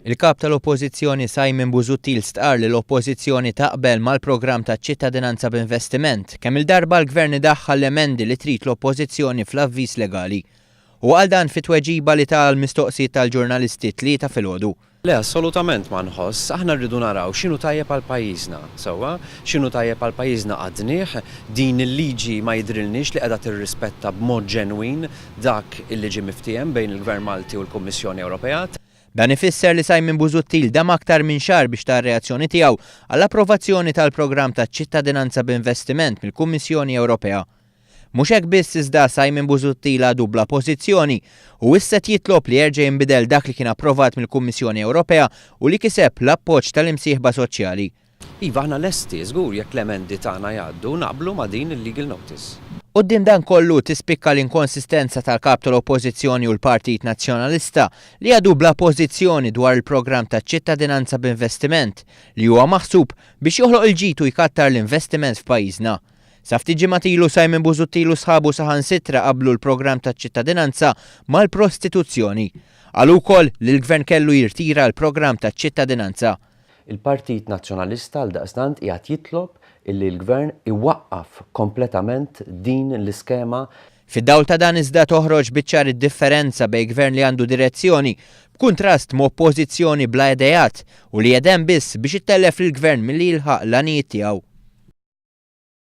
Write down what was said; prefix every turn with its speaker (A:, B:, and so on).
A: Il-Kap tal-Oppożizzjoni Simon Busuttil stqarr li l-Oppożizzjoni taqbel mal-programm taċ-ċittadinanza b'investiment, kemm-il darba l-Gvern idaħħal l-emendi li trid l-Oppożizzjoni fl-avviż legali. Huwa qal dan fi tweġiba li ta għall-mistoqsijiet tal-ġurnalisti t-Tlieta filgħodu.
B: Le, assolutament ma nħoss. Aħna rridu naraw x'inhu tajjeb għal pajjiżna, sewwa? X'inhu tajjeb għal pajjiżna għadnih, din il-liġi ma jidhrilniex li qiegħda tirrispetta b'mod ġenwin dak illi ġie miftiehem bejn il-Gvern Malti u l-Kummissjoni Ewropea.
A: Dan ifisser li Simon Busuttil dam aktar minn xahar biex ta r-reazzjoni tiegħu għall-approvazzjoni tal-programm taċ-ċittadinanza b'investiment mill-Kummissjoni Ewropea. Mhux hekk biss iżda Simon Busuttil għadu bla pożizzjoni u issa qed jitlob li jerġa' jinbidel dak li kien approvat mill-Kummissjoni Ewropea u li kiseb l-appoġġ tal-imsieħba soċjali.
B: Iva aħna lesti, żgur jekk l-emendi tagħna jgħaddu, naqblu ma' din il-legal notice.
A: Quddiem dan kollu tispikka l-inkonsistenza tal-Kap tal-Oppożizzjoni u l-Partit Nazzjonalista li għadu bla pożizzjoni dwar il-programm taċ-ċittadinanza b'investiment li huwa maħsub biex joħloq il-ġid u jkattar l-investiment f'pajjiżna. Sa ftit ġimgħat ilu Simon Busuttil u sħabu saħansitra qabblu l-programm taċ-ċittadinanza mal-prostituzzjoni. Qalu wkoll li l-Gvern kellu jirtira l-programm taċ-ċittadinanza.
B: Il-Partit Nazzjonalista għaldaqstant qiegħed jitlob illi l-Gvern iwaqqaf kompletament din l-iskema.
A: Fid-dawl ta' dan iżda toħroġ biċ-ċar id-differenza bejn Gvern li għandu direzzjoni, b'kuntrast ma' Oppożizzjoni bla ideat u li qegħda hemm biss biex ittellef lill-Gvern milli jilħaq l-għanijiet tiegħu.